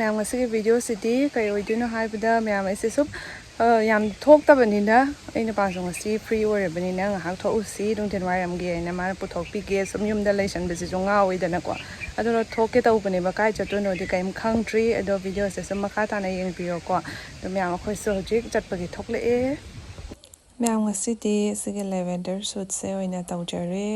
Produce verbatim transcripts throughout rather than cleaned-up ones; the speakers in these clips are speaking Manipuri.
ꯃꯌꯥꯝ, ꯉꯁꯤꯒꯤ ꯚꯤꯗꯤꯑꯣꯁꯤꯗꯤ ꯀꯩ ꯑꯣꯏꯗꯣꯏꯅꯣ ꯍꯥꯏꯕꯗ, ꯃꯌꯥꯝ ꯑꯩꯁꯦ ꯁꯨꯝ, ꯑ, ꯌꯥꯝ ꯊꯣꯛꯇꯕꯅꯤꯅ, ꯑꯩ ꯅꯨꯄꯥꯁꯨ ꯉꯁꯤ ꯐ꯭ꯔꯤ ꯑꯣꯏꯔꯕꯅꯤꯅ ꯉꯥꯏꯍꯥꯛ ꯊꯣꯛꯎꯁꯤ ꯅꯨꯡꯊꯤꯜ ꯋꯥꯏꯔꯝꯒꯤ ꯍꯥꯏꯅ ꯃꯥꯅ ꯄꯨꯊꯣꯛꯄꯤꯒꯦ꯫ ꯁꯨꯝ ꯌꯨꯝꯗ ꯂꯩꯁꯟꯕꯁꯤꯁꯨ ꯉꯥꯎꯋꯤꯗꯅꯀꯣ꯫ ꯑꯗꯨꯅ ꯊꯣꯛꯀꯦ ꯇꯧꯕꯅꯦꯕ, ꯀꯥꯏ ꯆꯠꯇꯣꯏꯅꯣꯗꯤ ꯀꯔꯤꯝ ꯈꯪꯗ꯭ꯔꯤ꯫ ꯑꯗꯣ ꯚꯤꯗꯤꯑꯣꯁꯦ ꯁꯨꯝ ꯃꯈꯥ ꯇꯥꯅ ꯌꯦꯡꯕꯤꯔꯣꯀꯣ꯫ ꯑꯗꯣ ꯃꯌꯥꯝ, ꯑꯩꯈꯣꯏꯁꯨ ꯍꯧꯖꯤꯛ ꯆꯠꯄꯒꯤ ꯊꯣꯛꯂꯛꯑꯦ꯫ ꯃꯌꯥꯝ, ꯉꯁꯤꯗꯤ ꯁꯤꯒꯤ ꯂꯦꯚꯦꯟꯗꯔ ꯁꯨꯠꯁꯦ ꯑꯣꯏꯅ ꯇꯧꯖꯔꯦ꯫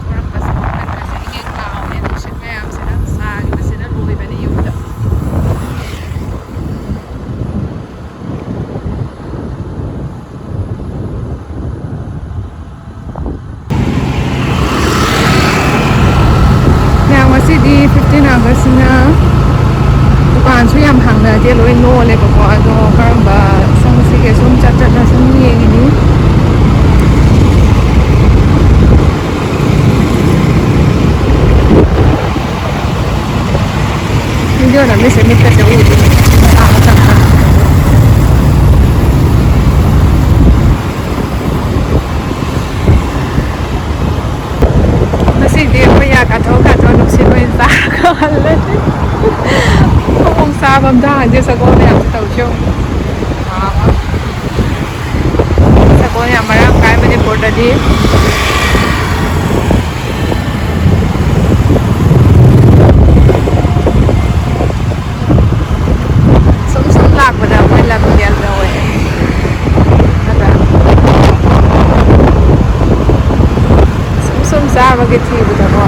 ꯊꯣꯔꯛꯄꯁꯦ, ꯋꯥꯈꯜꯒꯁꯦ ꯏꯪ ꯏꯪ ꯂꯥꯎꯋꯦ, ꯅꯨꯡꯁꯤꯠ ꯃꯌꯥꯝꯁꯤꯅ ꯁꯥꯈꯤꯕꯁꯤꯅ ꯂꯣꯏꯕꯅꯤ ꯌꯨꯝꯗ꯫ ꯃꯌꯥꯝ, ꯉꯁꯤꯗꯤ ꯐꯤꯐꯇꯤꯟ ꯑꯥꯒꯁꯅꯤꯅ ꯗꯨꯀꯥꯟꯁꯨ ꯌꯥꯝ ꯍꯥꯡꯅꯗꯦ, ꯂꯣꯏ ꯂꯣꯜꯂꯦꯕꯀꯣ꯫ ꯑꯗꯣ ꯀꯔꯝꯕ ꯁꯪꯁꯤꯒꯦ ꯁꯨꯝ ꯆꯠ ꯆꯠꯅ ꯁꯨꯝ ꯌꯦꯡꯉꯤꯅꯤ꯫ ꯚꯤꯗꯤꯑꯣ ꯅꯝꯃꯤꯁꯦ ꯃꯤꯠꯀꯁꯦ ꯎꯗꯦ꯫ ꯉꯁꯤꯗꯤ ꯑꯩꯈꯣꯏ ꯌꯥ ꯀꯥꯊꯣꯛ ꯀꯥꯊꯣꯛ ꯅꯨꯡꯁꯤꯠ ꯑꯣꯏꯅ ꯆꯥꯔꯒ ꯍꯜꯂꯅꯤ꯫ ꯈꯣꯡ ꯆꯥꯕ ꯑꯝꯇ ꯍꯥꯟꯗꯦ, ꯁꯒꯣꯜ ꯃꯌꯥꯝꯁꯦ ꯇꯧꯔꯤꯁꯦ ꯌꯦꯡꯉꯨ꯫ ꯁꯒꯣꯜ ꯌꯥꯝ ꯃꯔꯥꯡ ꯀꯥꯏ ꯃꯅꯤꯄꯨꯔꯗꯗꯤ꯫ ꯁꯨꯝ ꯁꯨꯝ ꯂꯥꯛꯄꯗ ꯃꯣꯏ ꯂꯝ ꯌꯦꯜꯍꯧꯋꯦ꯫ ꯅꯠꯇ꯭ꯔꯥ? ꯁꯨꯝ ꯁꯨꯝ ꯆꯥꯕꯒꯤ ꯊꯤꯕꯗꯀꯣ꯫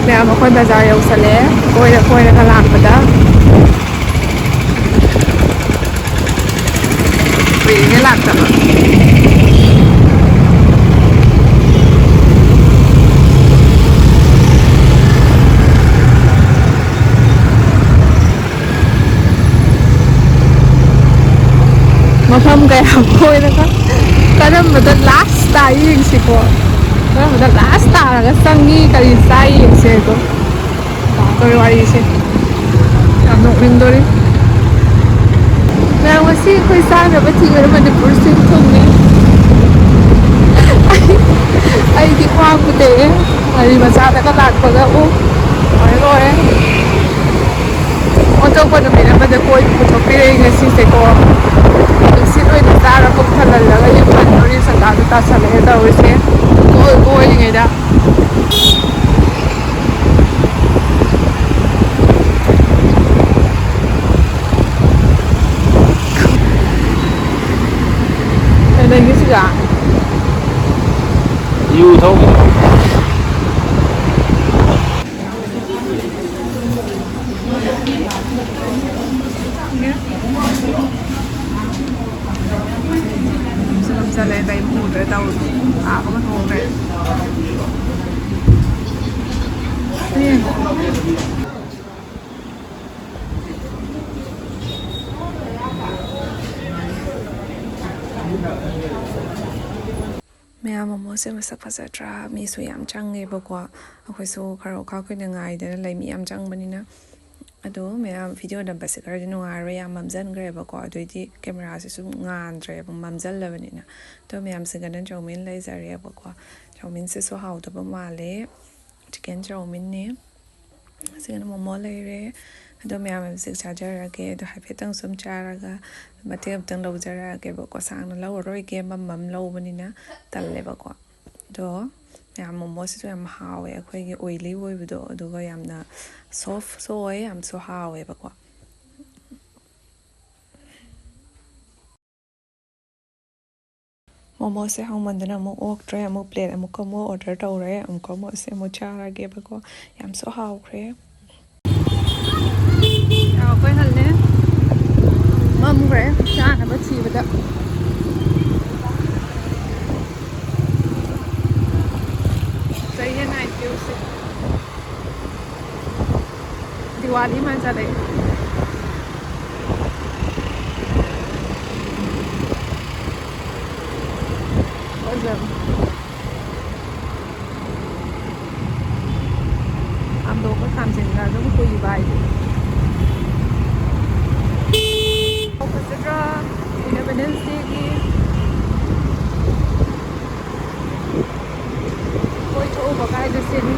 ꯃꯌꯥꯝ, ꯑꯩꯈꯣꯏ ꯕꯖꯥꯔ ꯌꯧꯁꯜꯂꯛꯑꯦ, ꯀꯣꯏꯔ ꯀꯣꯏꯔꯒ ꯂꯥꯛꯄꯗ꯫ ꯀꯨꯏꯔꯦ ꯂꯥꯛꯇꯕ꯫ ꯃꯐꯝ ꯀꯌꯥ ꯀꯣꯏꯔꯒ ꯀꯔꯝꯕꯗ ꯂꯥꯁ ꯇꯥꯏ ꯌꯦꯡꯁꯤꯀꯣ꯫ ꯀꯔꯝꯕꯗ ꯂꯥꯁ ꯇꯥꯔꯒ ꯆꯪꯉꯤ, ꯀꯔꯤ ꯆꯥꯏ ꯌꯦꯡꯁꯦ ꯑꯗꯣ꯫ ꯇꯧꯔꯤ ꯋꯥꯔꯤꯁꯦ ꯌꯥꯝ ꯅꯣꯛꯅꯤꯡꯗꯣꯔꯤ꯫ ꯃꯌꯥꯝ, ꯉꯁꯤ ꯑꯩꯈꯣꯏ ꯆꯥꯅꯕ ꯊꯤꯕꯗ ꯃꯅꯤꯄꯨꯔ ꯁꯤꯟ ꯊꯨꯡꯉꯤ꯫ ꯑꯩꯗꯤ ꯈ꯭ꯋꯥꯡ ꯄꯨꯗꯦꯛꯑꯦ꯫ ꯒꯥꯔꯤ ꯃꯆꯥꯗꯒ ꯂꯥꯛꯄꯒ ꯑꯣ ꯂꯣꯏꯔꯦ, ꯂꯣꯏꯔꯦ꯫ ꯑꯣꯟꯊꯣꯛꯄ ꯅꯨꯃꯤꯠ ꯑꯃꯗ ꯀꯣꯏꯕ ꯄꯨꯊꯣꯛꯄꯤꯔꯛꯏ ꯉꯁꯤꯁꯦꯀꯣ꯫ ꯅꯨꯡꯁꯤꯠ ꯑꯣꯏꯅ ꯆꯥꯔ ꯄꯨꯛ ꯊꯜꯍꯜꯂꯒ ꯌꯨꯝ ꯍꯟꯗꯣꯔꯤ ꯁꯟꯗꯥꯗꯣ ꯇꯥꯁꯜꯂꯛꯑꯦ ꯇꯧꯔꯤꯁꯦ꯫ ꯀꯣꯏ ꯀꯣꯏꯔꯤꯉꯩꯗ꯫ ꯀꯩꯗꯧꯒꯦ ꯁꯤꯒ? ꯌꯨ ꯊꯛꯎ꯫ ꯁꯨꯝ ꯆꯠꯂꯦ, ꯀꯩꯝ ꯎꯗ꯭ꯔꯦ ꯇꯧꯔꯤꯁꯦ꯫ ꯑꯥ, ꯑꯃ ꯊꯣꯛꯈ꯭ꯔꯦ꯫ ꯎꯝ꯫ ꯃꯌꯥꯝ, ꯃꯣꯃꯣꯁꯦ ꯃꯁꯛ ꯐꯖꯗ꯭ꯔꯥ? ꯃꯤꯁꯨ ꯌꯥꯝ ꯆꯪꯉꯦꯕꯀꯣ꯫ ꯑꯩꯈꯣꯏꯁꯨ ꯈꯔ ꯋꯥꯈꯜ ꯀꯨꯏꯅ ꯉꯥꯏꯗꯅ ꯂꯩ, ꯃꯤ ꯌꯥꯝ ꯆꯪꯕꯅꯤꯅ꯫ ꯑꯗꯣ ꯃꯌꯥꯝ, ꯚꯤꯗꯤꯑꯣ ꯅꯝꯕꯁꯦ ꯈꯔꯗꯤ ꯅꯨꯡꯉꯥꯏꯔꯣꯏ, ꯌꯥꯝ ꯃꯝꯁꯤꯟꯈ꯭ꯔꯦꯕꯀꯣ꯫ ꯑꯗꯨꯏꯗꯤ ꯀꯦꯃꯦꯔꯥꯁꯤꯁꯨ ꯉꯥꯟꯗ꯭ꯔꯦꯕ, ꯃꯝꯁꯤꯜꯂꯕꯅꯤꯅ꯫ ꯑꯗꯣ ꯃꯌꯥꯝꯁꯤꯡꯒꯅ ꯆꯧꯃꯤꯟ ꯂꯩꯖꯔꯦꯕꯀꯣ꯫ ꯆꯧꯃꯤꯟꯁꯤꯁꯨ ꯍꯥꯎꯗꯕ ꯃꯥꯜꯂꯦ꯫ ꯆꯤꯛꯀꯟ ꯆꯧꯃꯤꯟꯅꯦ꯫ ꯁꯤꯒꯅ ꯃꯣꯃꯣ ꯂꯩꯔꯦ꯫ ꯑꯗꯣ ꯃꯌꯥꯝ ꯍꯧꯖꯤꯛ ꯆꯥꯖꯔꯒꯦ꯫ ꯑꯗꯣ ꯍꯥꯏꯐꯦꯠꯇꯪ ꯁꯨꯝ ꯆꯥꯔꯒ ꯃꯇꯦꯛ ꯑꯃꯇꯪ ꯂꯧꯖꯔꯛꯑꯒꯦꯕꯀꯣ꯫ ꯁꯥꯡꯅ ꯂꯧꯔꯔꯣꯏꯒꯦ, ꯃꯝ ꯃꯝ ꯂꯧꯕꯅꯤꯅ ꯇꯜꯂꯦꯕꯀꯣ꯫ ꯑꯗꯣ ꯃꯌꯥꯝ, ꯃꯣꯃꯣꯁꯤꯁꯨ ꯌꯥꯝ ꯍꯥꯎꯋꯦ꯫ ꯑꯩꯈꯣꯏꯒꯤ ꯑꯣꯏꯂꯤ ꯑꯣꯏꯕꯗꯣ, ꯑꯗꯨꯒ ꯌꯥꯝꯅ ꯁꯣꯐꯁꯨ ꯑꯣꯏ, ꯌꯥꯝꯁꯨ ꯍꯥꯎꯋꯦꯕꯀꯣ꯫ ꯃꯣꯃꯣꯁꯦ ꯍꯥꯎꯃꯟꯗꯅ ꯑꯃꯨꯛ ꯑꯣꯛꯇ꯭ꯔꯦ꯫ ꯑꯃꯨꯛ ꯄ꯭ꯂꯦꯠ ꯑꯃꯨꯛꯀ ꯑꯃꯨꯛ ꯑꯣꯔꯗꯔ ꯇꯧꯔꯦ꯫ ꯑꯃꯨꯛꯀ ꯑꯃꯨꯛ ꯑꯁꯦ ꯑꯃꯨꯛ ꯆꯥꯔꯒꯦꯕꯀꯣ꯫ ꯌꯥꯝꯁꯨ ꯍꯥꯎꯈ꯭ꯔꯦ꯫ ꯑꯩꯈꯣꯏ ꯍꯜꯂꯦ꯫ ꯃꯝꯈ꯭ꯔꯦ ꯆꯥꯅꯕ ꯊꯤꯕꯗ꯫ ꯀꯩꯅ ꯅꯥꯏꯠ ꯚ꯭ꯌꯨꯁꯦ꯫ ꯗꯤꯋꯥꯂꯤ ꯃꯥꯟꯁꯤꯜꯂꯛꯑꯦ꯫ ꯈꯥꯝꯗꯣꯛꯀ ꯈꯥꯝꯖꯤꯟꯒ ꯑꯗꯨꯝ ꯀꯨꯏꯕ ꯍꯥꯏꯗꯨꯅꯤ꯫ ꯐꯖꯗ꯭ꯔꯥ? Independence Day ꯒꯤ ꯀꯣꯏꯊꯣꯛꯎꯕ ꯀꯥꯏꯗ ꯁꯤꯅꯤ꯫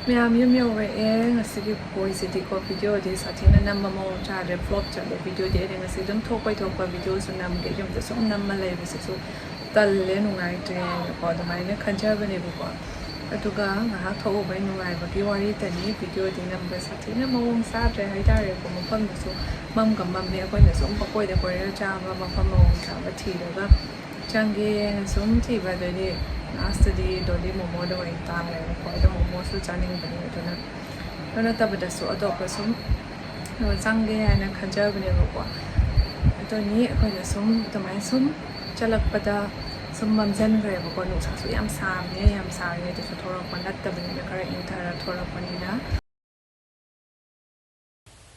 ꯃꯌꯥꯝ ꯌꯨꯝ ꯌꯧꯔꯛꯑꯦ꯫ ꯉꯁꯤꯒꯤ ꯈꯨꯀꯣꯏꯁꯤꯗꯤꯀꯣ, video ꯗꯤ ꯁꯥꯊꯤꯅ ꯅꯝꯕ ꯃꯑꯣꯡ ꯆꯥꯗ꯭ꯔꯦ, flop ꯆꯠꯂꯦ꯫ Video ꯗꯤ ꯑꯩꯅ ꯉꯁꯤ ꯑꯗꯨꯝ ꯊꯣꯛꯄꯩ ꯊꯣꯛꯄ video ꯁꯨ ꯅꯝꯒꯦ, ꯌꯨꯝꯗ ꯁꯨꯝ ꯅꯝꯃ ꯂꯩꯕꯁꯤꯁꯨ ꯇꯜꯂꯦ, ꯅꯨꯡꯉꯥꯏꯇ꯭ꯔꯦꯅꯀꯣ ꯑꯗꯨꯃꯥꯏꯅ ꯈꯟꯖꯕꯅꯦꯕꯀꯣ꯫ ꯑꯗꯨꯒ ꯉꯥꯏꯍꯥꯛ ꯊꯣꯛꯎꯕꯩ ꯅꯨꯡꯉꯥꯏꯕꯒꯤ ꯋꯥꯔꯤꯇꯅꯤ꯫ Video ꯗꯤ ꯅꯝꯕ ꯁꯥꯊꯤꯅ ꯃꯑꯣꯡ ꯆꯥꯗ꯭ꯔꯦ ꯍꯥꯏꯇꯥꯔꯦꯀꯣ꯫ ꯃꯐꯝꯗꯨꯁꯨ ꯃꯝꯒ ꯃꯝꯃꯦ꯫ ꯑꯩꯈꯣꯏꯅ ꯁꯨꯝ ꯄꯀꯣꯏꯗ ꯀꯣꯏꯔ ꯆꯥꯕ ꯃꯐꯝ ꯃꯑꯣꯡ ꯆꯥꯕ ꯊꯤꯔꯒ ꯆꯪꯒꯦꯅ ꯁꯨꯝ ꯊꯤꯕ, ꯑꯗꯩꯗꯤ last ꯇꯗꯤ ꯗꯣꯂꯤ ꯃꯣꯃꯣꯗ ꯑꯣꯏꯅ ꯇꯥꯔꯦꯕꯀꯣ꯫ ꯑꯗꯣ ꯃꯣꯃꯣꯁꯨ ꯆꯥꯅꯤꯡꯕꯅꯦ, ꯑꯗꯨꯅ ꯑꯗꯨ ꯅꯠꯇꯕꯗꯁꯨ ꯑꯇꯣꯞꯄ ꯁꯨꯝ ꯆꯪꯒꯦ ꯍꯥꯏꯅ ꯈꯟꯖꯕꯅꯦꯕꯀꯣ꯫ ꯑꯗꯨꯅꯤ ꯑꯩꯈꯣꯏꯅ ꯁꯨꯝ ꯑꯗꯨꯃꯥꯏꯅ ꯁꯨꯝ ꯆꯠꯂꯛꯄꯗ ꯁꯨꯝ ꯃꯝꯁꯤꯟꯈ꯭ꯔꯦꯕꯀꯣ꯫ ꯅꯨꯡꯁꯥꯁꯨ ꯌꯥꯝ ꯁꯥꯕꯅꯦ, ꯌꯥꯝ ꯁꯥꯔꯤꯉꯩꯗꯁꯨ ꯊꯣꯔꯛꯄ ꯅꯠꯇꯕꯅꯤꯅ, ꯈꯔ ꯏꯪꯊꯔ ꯊꯣꯔꯛꯄꯅꯤꯅ꯫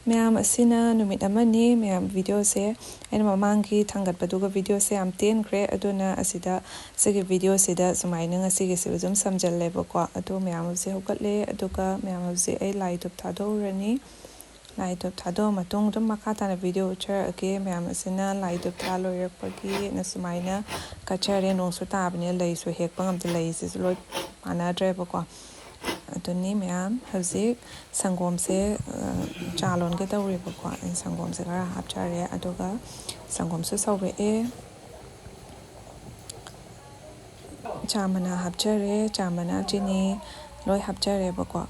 ꯃꯌꯥꯝ, ꯑꯁꯤꯅ ꯅꯨꯃꯤꯠ ꯑꯃꯅꯤ꯫ ꯃꯌꯥꯝ, video ꯁꯦ ꯑꯩꯅ ꯃꯃꯥꯡꯒꯤ ꯊꯥꯡꯒꯠꯄꯗꯨꯒ video ꯁꯦ ꯌꯥꯝ ꯇꯦꯟꯈ꯭ꯔꯦ, ꯑꯗꯨꯅ ꯑꯁꯤꯗ, ꯁꯤꯒꯤ video ꯁꯤꯗ ꯁꯨꯃꯥꯏꯅ ꯉꯁꯤꯒꯤꯁꯨ ꯑꯗꯨꯝ ꯁꯝꯖꯜꯂꯦꯕꯀꯣ꯫ ꯑꯗꯣ ꯃꯌꯥꯝ ꯍꯧꯖꯤꯛ ꯍꯧꯒꯠꯂꯦ, ꯑꯗꯨꯒ ꯃꯌꯥꯝ ꯍꯧꯖꯤꯛ ꯑꯩ ꯂꯥꯏ ꯙꯨꯞ ꯊꯥꯗꯣꯛꯎꯔꯅꯤ꯫ ꯂꯥꯏ ꯙꯨꯞ ꯊꯥꯗꯣꯛꯑ ꯃꯇꯨꯡ ꯑꯗꯨꯝ ꯃꯈꯥ ꯇꯥꯅ video ꯎꯠꯆꯔꯛꯑꯒꯦ꯫ ꯃꯌꯥꯝ, ꯑꯁꯤꯅ ꯂꯥꯏ ꯙꯨꯞ ꯊꯥ ꯂꯣꯏꯔꯛꯄꯒꯤꯅ ꯁꯨꯃꯥꯏꯅ ꯀꯠꯆꯔꯦ꯫ ꯅꯣꯡꯁꯨ ꯇꯥꯕꯅꯤꯅ ꯂꯩꯁꯨ ꯍꯦꯛꯄ ꯉꯝꯗꯦ, ꯂꯩꯁꯤꯁꯨ ꯂꯣꯏ ꯃꯥꯟꯅꯗ꯭ꯔꯦꯕꯀꯣ꯫ ꯑꯗꯨꯅꯤ ꯃꯌꯥꯝ, ꯍꯧꯖꯤꯛ ꯁꯪꯒꯣꯝꯁꯦ, ꯑ, ꯆꯥ ꯂꯣꯟꯒꯦ ꯇꯧꯔꯤꯕꯀꯣ꯫ ꯑꯩ ꯁꯪꯒꯣꯝꯁꯦ ꯈꯔ ꯍꯥꯞꯆꯔꯦ, ꯑꯗꯨꯒ ꯁꯪꯒꯣꯝꯁꯨ ꯁꯧꯔꯛꯑꯦ꯫ ꯆꯥ ꯃꯅꯥ ꯍꯥꯞꯆꯔꯦ, ꯆꯥ ꯃꯅꯥ, ꯆꯤꯅꯤ ꯂꯣꯏ ꯍꯥꯞꯆꯔꯦꯕꯀꯣ꯫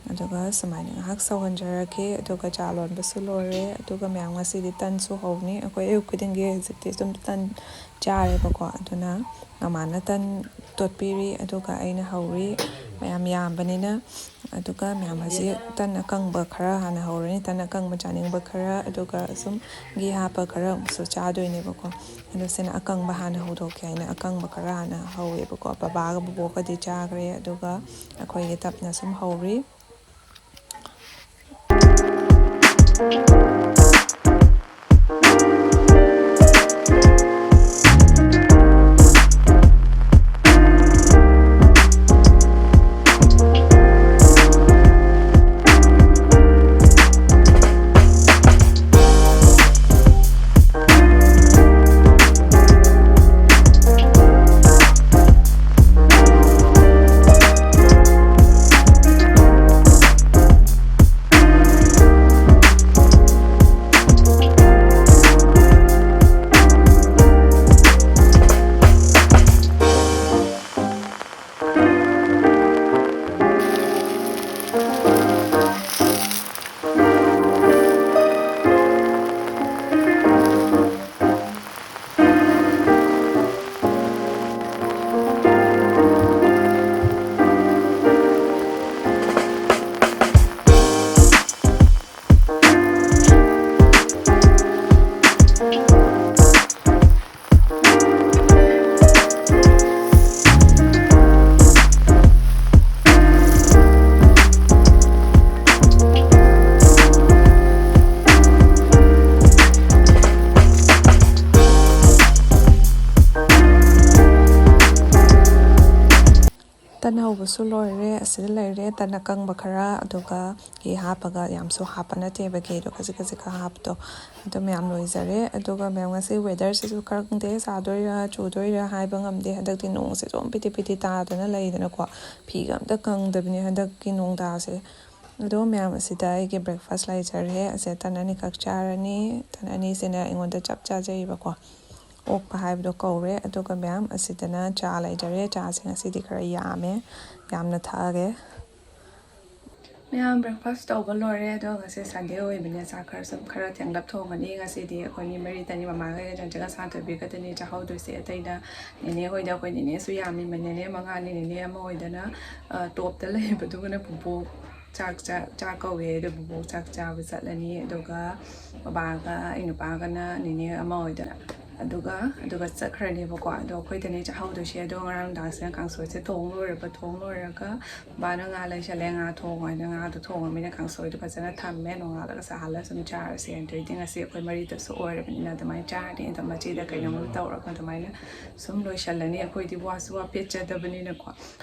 ꯑꯗꯨꯒ ꯁꯨꯃꯥꯏꯅ ꯉꯥꯏꯍꯥꯛ ꯁꯧꯍꯟꯖꯔꯒꯦ꯫ ꯑꯗꯨꯒ ꯆꯥ ꯂꯣꯟꯕꯁꯨ ꯂꯣꯏꯔꯦ꯫ ꯑꯗꯨꯒ ꯃꯌꯥꯝ, ꯉꯁꯤꯗꯤ ꯇꯟꯁꯨ ꯍꯧꯅꯤ꯫ ꯑꯩꯈꯣꯏ ꯑꯌꯨꯛ ꯈꯨꯗꯤꯡꯒꯤ ꯍꯧꯖꯤꯛꯇꯤ ꯑꯗꯨꯝ ꯇꯟ ꯆꯥꯔꯦꯕꯀꯣ꯫ ꯑꯗꯨꯅ ꯃꯃꯥꯅ ꯇꯟ ꯇꯣꯠꯄꯤꯔꯤ, ꯑꯗꯨꯒ ꯑꯩꯅ ꯍꯧꯔꯤ꯫ ꯃꯌꯥꯝ ꯌꯥꯝꯕꯅꯤꯅ ꯑꯗꯨꯒ ꯃꯌꯥꯝ ꯍꯧꯖꯤꯛ ꯇꯟ ꯑꯀꯪꯕ ꯈꯔ ꯍꯥꯟꯅ ꯍꯧꯔꯅꯤ꯫ ꯇꯟ ꯑꯀꯪꯕ ꯆꯥꯅꯤꯡꯕ ꯈꯔ, ꯑꯗꯨꯒ ꯁꯨꯝ ꯘꯤ ꯍꯥꯞꯄ ꯈꯔ ꯑꯃꯨꯛꯁꯨ ꯆꯥꯗꯣꯏꯅꯦꯕꯀꯣ꯫ ꯑꯗꯣ ꯁꯤꯅ ꯑꯀꯪꯕ ꯍꯥꯟꯅ ꯍꯧꯗꯣꯛꯀꯦ ꯍꯥꯏꯅ ꯑꯀꯪꯕ ꯈꯔ ꯍꯥꯟꯅ ꯍꯧꯋꯦꯕꯀꯣ꯫ ꯕꯕꯥꯒ ꯕꯕꯣꯛꯀꯗꯤ ꯆꯥꯈ꯭ꯔꯦ, ꯑꯗꯨꯒ ꯑꯩꯈꯣꯏꯒꯤ ꯇꯞꯅ ꯁꯨꯝ ꯍꯧꯔꯤ꯫ ꯇꯟ ꯍꯧꯕꯁꯨ ꯂꯣꯏꯔꯦ꯫ ꯑꯁꯤꯗ ꯂꯩꯔꯦ ꯇꯟ ꯑꯀꯪꯕ ꯈꯔ, ꯑꯗꯨꯒ ꯘꯤ ꯍꯥꯞꯄꯒ, ꯌꯥꯝꯁꯨ ꯍꯥꯞꯄ ꯅꯠꯇꯦꯕ, ꯘꯤꯗꯣ ꯈꯖꯤꯛ ꯈꯖꯤꯛ ꯈꯛ ꯍꯥꯞꯄꯗꯣ꯫ ꯑꯗꯨ ꯃꯌꯥꯝ ꯂꯣꯏꯖꯔꯦ꯫ ꯑꯗꯨꯒ ꯃꯌꯥꯝ, ꯉꯁꯤ ꯋꯦꯗꯔꯁꯤꯁꯨ ꯈꯪꯗꯦ, ꯁꯥꯗꯣꯏꯔꯥ ꯆꯨꯗꯣꯏꯔꯥ ꯍꯥꯏꯕ ꯉꯝꯗꯦ꯫ ꯍꯟꯗꯛꯇꯤ ꯅꯣꯡꯁꯦ ꯑꯗꯨꯝ ꯄꯤꯇꯤ ꯄꯤꯇꯤ ꯇꯥꯗꯅ ꯂꯩꯗꯅꯀꯣ, ꯐꯤꯒ ꯑꯝꯇ ꯀꯪꯗꯕꯅꯦ ꯍꯟꯗꯛꯀꯤ ꯅꯣꯡ ꯇꯥꯁꯦ꯫ ꯑꯗꯣ ꯃꯌꯥꯝ, ꯑꯁꯤꯗ ꯑꯩꯒꯤ ꯕ꯭ꯔꯦꯛꯐꯥꯁ ꯂꯩꯖꯔꯦ꯫ ꯑꯁꯦ ꯇꯟ ꯑꯅꯤꯈꯛ ꯆꯥꯔꯅꯤ꯫ ꯇꯟ ꯑꯅꯤꯁꯤꯅ ꯑꯩꯉꯣꯟꯗ ꯆꯞ ꯆꯥꯖꯩꯕꯀꯣ꯫ ꯑꯣꯛꯄ ꯍꯥꯏꯕꯗꯣ ꯀꯧꯔꯦ꯫ ꯑꯗꯨꯒ ꯃꯌꯥꯝ, ꯑꯁꯤꯗꯅ ꯆꯥ ꯂꯩꯖꯔꯦ꯫ ꯆꯥꯁꯦ ꯉꯁꯤꯗꯤ ꯈꯔ ꯌꯥꯝꯃꯦ, ꯌꯥꯝꯅ ꯊꯛꯑꯒꯦ꯫ ꯃꯌꯥꯝ breakfast ꯇꯧꯕ ꯂꯣꯏꯔꯦ꯫ ꯑꯗꯣ ꯉꯁꯤ Sunday ꯑꯣꯏꯕꯅꯤꯅ ꯆꯥꯛ ꯈꯔ ꯁꯨꯝ ꯈꯔ ꯊꯦꯡꯂꯞ ꯊꯣꯡꯉꯅꯤ꯫ ꯉꯁꯤꯗꯤ ꯑꯩꯈꯣꯏ ꯃꯤ ꯃꯔꯤꯇꯅꯤ, ꯃꯃꯥꯒ ꯅꯠꯇ꯭ꯔꯒ ꯁꯥꯟꯊꯣꯏꯕꯤꯒꯗꯅꯤ ꯆꯥꯍꯧꯗꯣꯏꯁꯦ꯫ ꯑꯇꯩꯅ ꯅꯦꯅꯦ ꯍꯣꯏꯗ, ꯑꯩꯈꯣꯏ ꯅꯦꯅꯦꯁꯨ ꯌꯥꯝꯃꯤꯕ, ꯅꯦꯅꯦ ꯃꯉꯥꯅꯤ꯫ ꯅꯦꯅꯦ ꯑꯃ ꯍꯣꯏꯗꯅ, ꯑ, ꯇꯣꯞꯇ ꯂꯩꯕꯗꯨꯒꯅ ꯄꯨꯄꯨ ꯆꯥꯛ ꯆꯥ-, ꯆꯥꯛ ꯀꯧꯋꯦ꯫ ꯑꯗꯨ ꯄꯨꯄꯨ ꯆꯥꯛ ꯆꯥꯕ ꯆꯠꯂꯅꯤ꯫ ꯑꯗꯨꯒ ꯕꯕꯥꯒ ꯑꯩ ꯅꯨꯄꯥꯒꯅ ꯅꯦꯅꯦ ꯑꯃ ꯍꯣꯏꯗꯅ꯫ ꯑꯗꯨꯒ, ꯑꯗꯨꯒ ꯆꯠꯈ꯭ꯔꯅꯦꯕꯀꯣ꯫ ꯑꯗꯣ ꯑꯩꯈꯣꯏꯗꯅꯤ ꯆꯥꯍꯧꯗꯣꯏꯁꯦ꯫ ꯑꯗꯣ ꯉꯔꯥꯡ ꯅꯨꯡꯗꯥꯡꯁꯤꯅ ꯀꯥꯡꯁꯣꯏꯁꯦ ꯊꯣꯡ ꯂꯣꯏꯔꯕ, ꯊꯣꯡ ꯂꯣꯏꯔꯒ ꯕꯥꯅ ꯉꯥ ꯂꯩꯁꯜꯂꯦ, ꯉꯥ ꯊꯣꯡꯉꯣ ꯍꯥꯏꯅ ꯉꯥꯗꯣ ꯊꯣꯡꯉꯃꯤꯅ ꯀꯥꯡꯁꯣꯏꯗꯣ ꯐꯖꯅ ꯊꯝꯃꯦ꯫ ꯅꯣꯡꯉꯥꯜꯂꯒ ꯁꯥꯍꯜꯂ ꯁꯨꯝ ꯆꯥꯔꯁꯦ꯫ ꯑꯗꯨꯏꯗꯤ ꯉꯁꯤ ꯑꯩꯈꯣꯏ ꯃꯔꯤꯗꯁꯨ ꯑꯣꯏꯔꯕꯅꯤꯅ ꯑꯗꯨꯃꯥꯏꯅ ꯆꯥꯔꯅꯤ꯫ ꯑꯗꯣ ꯃꯆꯦꯗ ꯀꯩꯅꯣꯝ ꯇꯧꯔꯒ ꯑꯗꯨꯃꯥꯏꯅ ꯁꯨꯝ ꯂꯣꯏꯁꯜꯂꯅꯤ꯫ ꯑꯩꯈꯣꯏꯗꯤ ꯋꯥꯁꯨ ꯋꯥ ꯄꯦꯠꯆꯗꯕꯅꯤꯅꯀꯣ꯫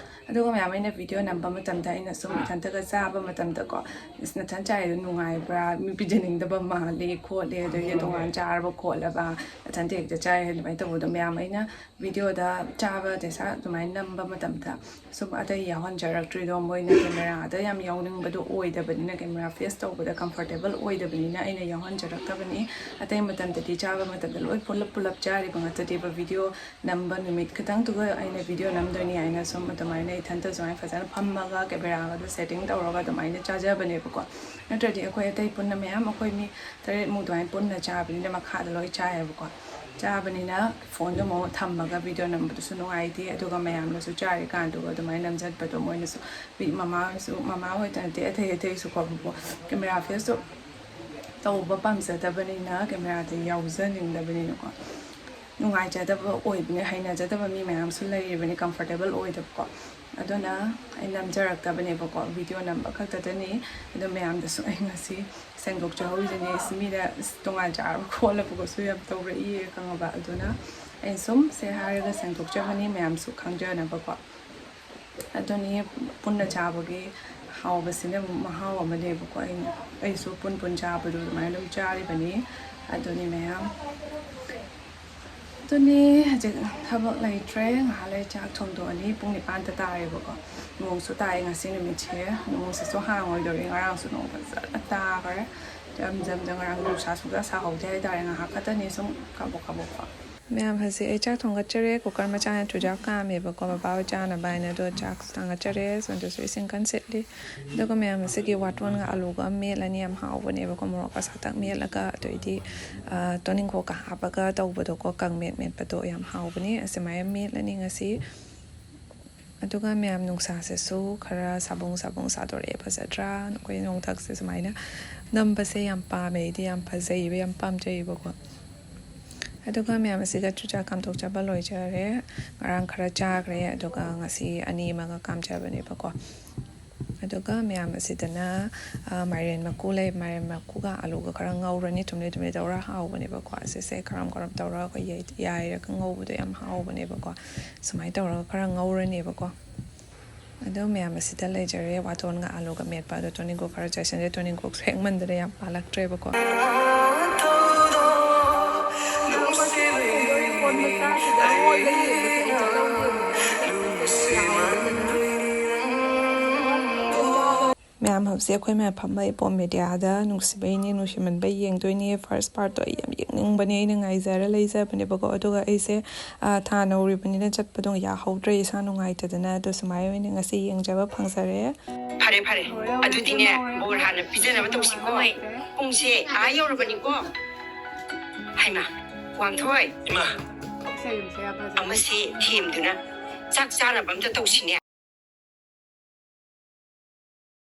ꯑꯗꯨꯒ ꯃꯌꯥꯝ, ꯑꯩꯅ video ꯅꯝꯕ ꯃꯇꯝꯗ ꯑꯩꯅ ꯁꯨꯝ ꯏꯊꯟꯇꯒ ꯆꯥꯕ ꯃꯇꯝꯗꯀꯣ, "ꯏꯁ, ꯅꯊꯟ ꯆꯥꯏꯗꯣ ꯅꯨꯡꯉꯥꯏꯕ꯭ꯔꯥ? ꯃꯤ ꯄꯤꯖꯅꯤꯡꯗꯕ ꯃꯥꯜꯂꯤ ꯈꯣꯠꯂꯤ, ꯑꯗꯒꯤ ꯇꯣꯉꯥꯟ ꯆꯥꯔꯕ ꯈꯣꯠꯂꯕ, ꯅꯊꯟꯇ ꯍꯦꯛꯇ ꯆꯥꯏ" ꯑꯗꯨꯃꯥꯏꯅ ꯇꯧꯕꯗꯣ꯫ ꯃꯌꯥꯝ, ꯑꯩꯅ videoꯗ ꯆꯥꯕ ꯇꯦꯁꯥ ꯑꯗꯨꯃꯥꯏꯅ ꯅꯝꯕ ꯃꯇꯝꯗ ꯁꯨꯝ ꯑꯇꯩ ꯌꯥꯎꯍꯟꯖꯔꯛꯇ꯭ꯔꯤꯗꯣ, ꯃꯣꯏꯅ cameraꯗ ꯌꯥꯝ ꯌꯥꯎꯅꯤꯡꯕꯗꯣ ꯑꯣꯏꯗꯕꯅꯤꯅ, camera face ꯇꯧꯕꯗ comfortable ꯑꯣꯏꯗꯕꯅꯤꯅ ꯑꯩꯅ ꯌꯥꯎꯍꯟꯖꯔꯛꯇꯕꯅꯤ꯫ ꯑꯇꯩ ꯃꯇꯝꯗꯗꯤ ꯆꯥꯕ ꯃꯇꯝꯗ ꯂꯣꯏ ꯄꯨꯂꯞ ꯄꯨꯂꯞ ꯆꯥꯔꯤꯕ ꯉꯥꯛꯇꯅꯦꯕ꯫ Video ꯅꯝꯕ ꯅꯨꯃꯤꯠ ꯈꯤꯇꯪꯗꯨꯒ ꯑꯩꯅ video ꯅꯝꯗꯣꯏꯅꯤ ꯍꯥꯏꯅ ꯁꯨꯝ ꯑꯗꯨꯃꯥꯏꯅ ꯏꯊꯟꯇ ꯁꯨꯃꯥꯏꯅ ꯐꯖꯅ ꯐꯝꯃꯒ cameraꯒꯗꯣ setting ꯇꯧꯔꯒ ꯑꯗꯨꯃꯥꯏꯅ ꯆꯥꯖꯕꯅꯦꯕꯀꯣ꯫ ꯅꯠꯇ꯭ꯔꯗꯤ ꯑꯩꯈꯣꯏ ꯑꯇꯩ ꯄꯨꯟꯅ ꯃꯌꯥꯝ, ꯑꯩꯈꯣꯏ ꯃꯤ ꯇꯔꯦꯠꯃꯨꯛ ꯑꯗꯨꯃꯥꯏꯅ ꯄꯨꯟꯅ ꯆꯥꯕꯅꯤꯅ ꯃꯈꯥꯗ ꯂꯣꯏ ꯆꯥꯏꯌꯦꯕꯀꯣ꯫ ꯆꯥꯕꯅꯤꯅ phoneꯗꯣ ꯑꯃꯨꯛ ꯊꯝꯃꯒ video ꯅꯝꯕꯗꯨꯁꯨ ꯅꯨꯡꯉꯥꯏꯇꯦ꯫ ꯑꯗꯨꯒ ꯃꯌꯥꯝꯅꯁꯨ ꯆꯥꯔꯤꯀꯥꯟꯗꯨꯒ ꯑꯗꯨꯃꯥꯏꯅ ꯅꯝꯖꯠꯄꯗꯣ ꯃꯣꯏꯅꯁꯨ, ꯃꯤ-, ꯃꯃꯥꯁꯨ, ꯃꯃꯥ ꯍꯣꯏꯗ ꯅꯠꯇꯦ, ꯑꯇꯩ ꯑꯇꯩꯁꯨꯀꯣ, camera faceꯇꯣ ꯇꯧꯕ ꯄꯥꯝꯖꯗꯕꯅꯤꯅ, cameraꯗ ꯌꯥꯎꯖꯅꯤꯡꯗꯕꯅꯤꯅꯀꯣ, ꯅꯨꯡꯉꯥꯏꯖꯗꯕ ꯑꯣꯏꯕꯅꯦ, ꯍꯩꯅꯖꯗꯕ ꯃꯤ ꯃꯌꯥꯝꯁꯨ ꯂꯩꯔꯤꯕꯅꯤ, comfortable ꯑꯣꯏꯗꯕꯀꯣ꯫ ꯑꯗꯨꯅ ꯑꯩ ꯅꯝꯖꯔꯛꯇꯕꯅꯦꯕꯀꯣ, video ꯅꯝꯕ ꯈꯛꯇꯗꯅꯤ꯫ ꯑꯗꯣ ꯃꯌꯥꯝꯗꯁꯨ ꯑꯩ ꯉꯁꯤ ꯁꯦꯡꯗꯣꯛꯆꯍꯧꯔꯤꯁꯤꯅꯦ꯫ ꯏꯁ, ꯃꯤꯅ ꯏꯁ, ꯇꯣꯉꯥꯟ ꯆꯥꯔꯕ ꯈꯣꯠꯂꯕꯒꯁꯨ ꯌꯥꯝ ꯇꯧꯔꯛꯏꯌꯦ, ꯈꯪꯉꯕ? ꯑꯗꯨꯅ ꯑꯩꯅ ꯁꯨꯝ ꯁꯦ ꯍꯥꯏꯔꯒ ꯁꯦꯡꯗꯣꯛꯆꯕꯅꯤ, ꯃꯌꯥꯝꯁꯨ ꯈꯪꯖꯅꯕꯀꯣ꯫ ꯑꯗꯨꯅꯤ ꯄꯨꯟꯅ ꯆꯥꯕꯒꯤ ꯍꯥꯎꯕꯁꯤꯅ ꯑꯃꯨꯛ ꯃꯍꯥꯎ ꯑꯃꯅꯦꯕꯀꯣ꯫ ꯑꯩꯅ, ꯑꯩꯁꯨ ꯄꯨꯟ ꯄꯨꯟ ꯆꯥꯕꯗꯣ ꯑꯗꯨꯃꯥꯏꯅ ꯑꯗꯨꯝ ꯆꯥꯔꯤꯕꯅꯤ꯫ ꯑꯗꯨꯅꯤ ꯃꯌꯥꯝ꯫ ꯑꯗꯨꯅꯤ ꯍꯧꯖꯤꯛ ꯊꯕꯛ ꯂꯩꯇ꯭ꯔꯦ, ꯉꯥꯏꯍꯥꯛ ꯂꯩ ꯆꯥꯛ ꯊꯣꯡꯗꯣꯛꯑꯅꯤ꯫ ꯄꯨꯡ ꯅꯤꯄꯥꯟꯗ ꯇꯥꯔꯦꯕꯀꯣ꯫ ꯅꯣꯡꯁꯨ ꯇꯥꯏ ꯉꯁꯤ ꯅꯨꯃꯤꯠꯁꯦ, ꯅꯣꯡꯁꯤꯁꯨ ꯍꯥꯡꯉꯣꯏꯗꯧꯔꯤ꯫ ꯉꯔꯥꯡꯁꯨ ꯅꯣꯡ ꯐꯖꯅ ꯇꯥꯈ꯭ꯔꯦ꯫ ꯖꯝ ꯖꯝ ꯖꯝ꯫ ꯉꯔꯥꯡ ꯅꯨꯡꯁꯥ ꯁꯨꯡꯁꯥ ꯁꯥꯍꯧꯗꯦ ꯍꯥꯏꯇꯥꯔꯦ, ꯉꯥꯏꯍꯥꯛ ꯈꯛꯇꯅꯤ ꯁꯨꯝ ꯀꯥꯕꯣꯛ ꯀꯥꯕꯣꯛꯀꯣ꯫ ꯃꯌꯥꯝ, ꯍꯧꯖꯤꯛ ꯑꯩ ꯆꯥꯛ ꯊꯣꯡꯒꯠꯆꯔꯦ꯫ ꯀꯨꯀꯔ ꯃꯆꯥꯅ ꯆꯨꯖꯥꯛ ꯀꯥꯝꯃꯦꯕꯀꯣ, ꯕꯕꯥ ꯍꯣꯏ ꯆꯥꯅꯕ ꯍꯥꯏꯅ꯫ ꯑꯗꯣ ꯆꯥꯛ ꯊꯥꯡꯒꯠꯆꯔꯦ꯫ ꯁꯣꯝꯗꯁꯨ ꯏꯁꯤꯡ ꯀꯟꯅ ꯁꯤꯠꯂꯤ꯫ ꯑꯗꯨꯒ ꯃꯌꯥꯝ, ꯑꯁꯤꯒꯤ ꯋꯥꯇꯣꯟꯒ ꯑꯂꯨꯒ ꯑꯃ ꯃꯦꯠꯂꯅꯤ꯫ ꯌꯥꯝ ꯍꯥꯎꯕꯅꯦꯕꯀꯣ, ꯃꯣꯔꯣꯛꯀ ꯁꯥꯇꯛ ꯃꯦꯠꯂꯒ, ꯑꯗꯩꯗꯤ, ꯑ, ꯇꯣꯅꯤꯡꯈꯣꯛꯀ ꯍꯥꯞꯄꯒ ꯇꯧꯕꯗꯣꯀꯣ, ꯀꯥꯡꯃꯦꯠ ꯃꯦꯠꯄꯗꯣ ꯌꯥꯝ ꯍꯥꯎꯕꯅꯦ꯫ ꯑꯁꯨꯃꯥꯏꯅ ꯃꯦꯠꯂꯅꯤ ꯉꯁꯤ꯫ ꯑꯗꯨꯒ ꯃꯌꯥꯝ, ꯅꯨꯡꯁꯥꯁꯤꯁꯨ ꯈꯔ ꯁꯥꯕꯨꯡ ꯁꯥꯕꯨꯡ ꯁꯥꯗꯣꯔꯛꯑꯦ꯫ ꯐꯖꯗ꯭ꯔꯥ? ꯑꯩꯈꯣꯏ ꯅꯣꯡꯊꯛꯁꯦ ꯁꯨꯃꯥꯏꯅ ꯅꯝꯕꯁꯦ ꯌꯥꯝ ꯄꯥꯝꯃꯦ ꯑꯩꯗꯤ, ꯌꯥꯝ ꯐꯖꯩꯕ, ꯌꯥꯝ ꯄꯥꯝꯖꯩꯕꯀꯣ꯫ ꯑꯗꯨꯒ ꯃꯌꯥꯝ, ꯑꯁꯤꯒ ꯆꯨꯖꯥꯛ ꯀꯥꯝꯊꯣꯛꯆꯕ ꯂꯣꯏꯖꯔꯦ꯫ ꯉꯔꯥꯡ ꯈꯔ ꯆꯥꯈ꯭ꯔꯦ, ꯑꯗꯨꯒ ꯉꯁꯤ ꯑꯅꯤ ꯑꯃꯒ ꯀꯥꯝꯖꯕꯅꯦꯕꯀꯣ꯫ ꯑꯗꯨꯒ ꯃꯌꯥꯝ, ꯑꯁꯤꯗꯅ, ꯑ, ꯃꯥꯏꯔꯦꯟ ꯃꯀꯨ ꯂꯩ꯫ ꯃꯥꯏꯔꯦꯟ ꯃꯀꯨꯒ ꯑꯂꯨꯒ ꯈꯔ ꯉꯧꯔꯅꯤ, ꯊꯨꯝꯂꯤ ꯊꯨꯝꯂꯤ ꯇꯧꯔ ꯍꯥꯎꯕꯅꯦꯕꯀꯣ꯫ ꯑꯁꯤꯁꯦ ꯀꯔꯝ ꯀꯔꯝ ꯇꯧꯔꯒ ꯑꯩꯈꯣꯏ ꯌꯥꯏ-, ꯌꯥꯏꯔꯒ ꯉꯧꯕꯗꯣ ꯌꯥꯝ ꯍꯥꯎꯕꯅꯦꯕꯀꯣ꯫ ꯁꯨꯃꯥꯏꯅ ꯇꯧꯔꯒ ꯈꯔ ꯉꯧꯔꯅꯦꯕꯀꯣ꯫ ꯑꯗꯣ ꯃꯌꯥꯝ, ꯑꯁꯤꯗ ꯂꯩꯖꯔꯦ ꯋꯥꯇꯣꯟꯒ ꯑꯂꯨꯒ ꯃꯦꯠꯄ꯫ ꯑꯗꯣ ꯇꯣꯅꯤꯡꯀꯣꯛ ꯈꯔ ꯆꯥꯏꯁꯤꯟꯖꯔꯦ꯫ ꯇꯣꯅꯤꯡꯀꯣꯛꯁꯨ ꯍꯦꯛꯃꯟꯗꯅ ꯌꯥꯝ ꯄꯥꯜꯂꯛꯇ꯭ꯔꯦꯕꯀꯣ꯫ ꯃꯌꯥꯝ, ꯍꯧꯖꯤꯛ ꯑꯩꯈꯣꯏ ꯃꯌꯥꯝ ꯐꯝꯕ ꯏꯄꯣꯝ ꯃꯦꯗꯤꯌꯥꯗ ꯅꯨꯡꯁꯤꯕꯩꯅꯦ, ꯅꯨꯡꯁꯤꯃꯟꯕꯩ ꯌꯦꯡꯗꯣꯏꯅꯦ꯫ ꯐꯥꯔꯁ ꯄꯥꯔꯠꯇꯣ ꯑꯩ ꯌꯥꯝ ꯌꯦꯡꯅꯤꯡꯕꯅꯦ, ꯑꯩꯅ ꯉꯥꯏꯖꯔ ꯂꯩꯖꯕꯅꯦꯕꯀꯣ꯫ ꯑꯗꯨꯒ ꯑꯩꯁꯦ, ꯑ, ꯊꯥ ꯅꯧꯔꯤꯕꯅꯤꯅ ꯆꯠꯄꯗꯣ ꯌꯥꯍꯧꯗ꯭ꯔꯦ, ꯏꯁꯥ ꯅꯨꯡꯉꯥꯏꯇꯗꯅ꯫ ꯑꯗꯣ ꯁꯨꯃꯥꯏꯅ ꯑꯣꯏꯅ ꯉꯁꯤ ꯌꯦꯡꯖꯕ ꯐꯪꯖꯔꯦ꯫ ꯐꯔꯦ, ꯐꯔꯦ꯫ ꯑꯗꯨꯗꯤꯅꯦ, ꯕꯣꯔ ꯍꯥꯟꯅ ꯄꯤꯖꯅꯕ ꯇꯧꯁꯤꯀꯣ꯫ ꯄꯨꯡꯁꯦ ꯑꯥ ꯌꯧꯔꯕꯅꯤꯀꯣ꯫ ꯍꯩꯃꯥ, ꯋꯥꯡꯊꯣꯏ꯫ ꯏꯃꯥ꯫ ꯑꯃꯁꯦ ꯊꯦꯝꯗꯨꯅ ꯆꯥꯛ ꯆꯥꯅꯕ ꯑꯝꯇ ꯇꯧꯁꯤꯅꯦ꯫